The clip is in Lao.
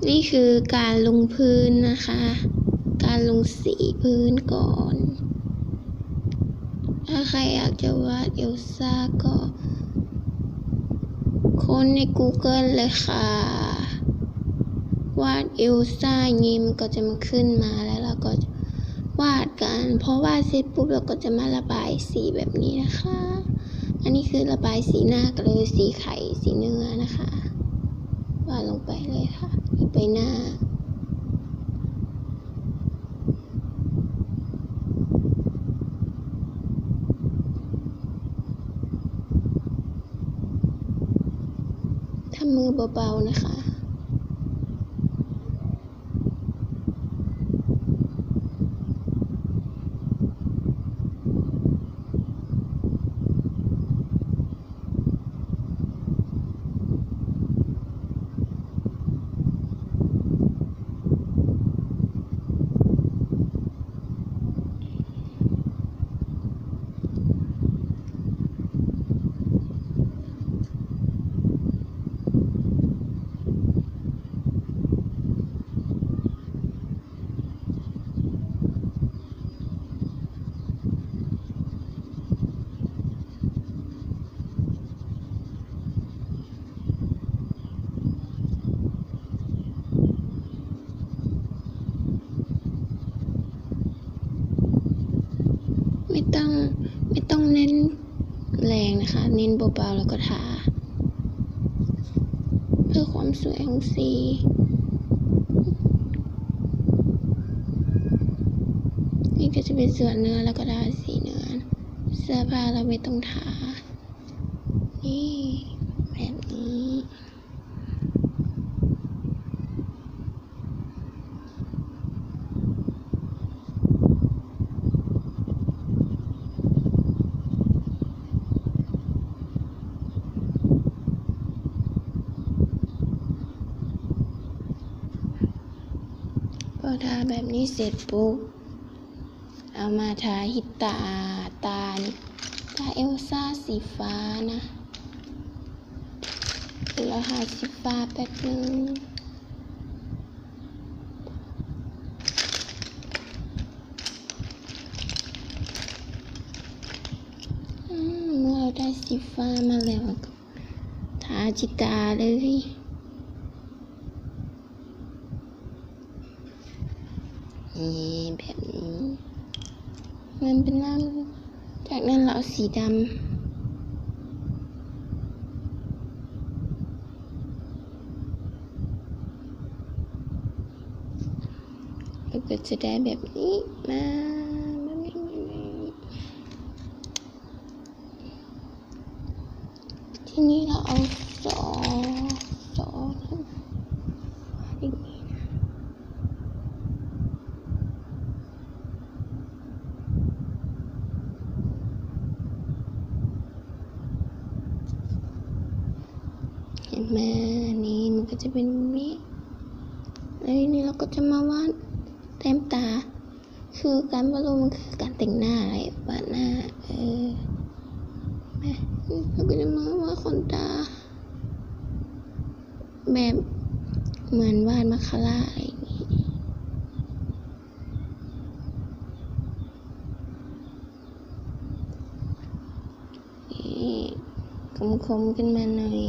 ນີ້ຄືການລົງພື້ນນະຄະ, ການລົງສີພື້ນກ່ອນ. ຖ້າໃຄຢາກຈະວາດເອວຊາກໍຄົ້ນໃນກູເກີນເລີຍຄ່ະ, ວາດເອວຊາ ຍິ້ມກໍຈະມາຂຶ້ນມາ ແລ້ວເຮົາກໍວາດກັນ. ພໍວາດເສັດປຸບ ເຮົາກໍຈະມາລະບາຍສີແບບນີ້ນະຄະ. ອັນນີ້ຄືລະບາຍສີໜ້າ ກໍເລີຍສີໄຂ ສີເນື້ອນະຄະ. ວາດລົງໄປເລີຍຄ່ະ, ໄປໜ້າ. ທຳມືເບົາໆນະຄະ. ບໍ່ຕ້ອງ ບໍ່ຕ້ອງເນັ້ນແຮງນະຄະ, ເນັ້ນເບົາໆ ແລ້ວກໍທາ ເພື່ອຄວາມສວຍຂອງສີ. ນີ້ກໍຈະເປັນສ່ວນເນື້ອ ແລ້ວກໍທາສີເນື້ອ. ເສື້ອຜ້າເຮົາບໍ່ຕ້ອງທາ. ນີ້ ແບບນີ້. ພໍທາແບບນີ້ເສັດປຸບ ເອົາມາທາທີ່ຕາ ຕານີ້ ຕາເອວຊາສີຟ້ານະ. ດຽວເຮົາທາສີຟ້າແປັບໜຶ່ງ. ອືມ ເມື່ອເຮົາໄດ້ສີຟ້າມາແລ້ວ ເຮົາກໍທາທີ່ຕາເລີຍ. ນີ້ ແບບນີ້ ມັນເປັນນ້ຳ. ຈາກນັ້ນເຮົາເອົາສີດຳ ແລ້ວກໍຈະໄດ້ແບບນີ້ມາ ແບບນີ້. ທີນີ້ເຮົາເອົາຊໍ ຊໍ ເຫັນໄໝ? ນີ້ມັນກໍຈະເປັນແບບນີ້. ແລ້ວທີນີ້ເຮົາກໍຈະມາວາດແຕ້ມຕາ. ຄືການວາດຮູບມັນຄືການແຕ່ງໜ້າແຫຼະ ວາດໜ້າ ເອີ ແມ່ນ ເຮົາກໍຈະມາວາດຂົນຕາ ແບບເໝືອນວາດມາຄາລາ ອະໄລຢ່າງນີ້. ນີ້ ຄົມໆ ຂຶ້ນມາໜ້ອຍ.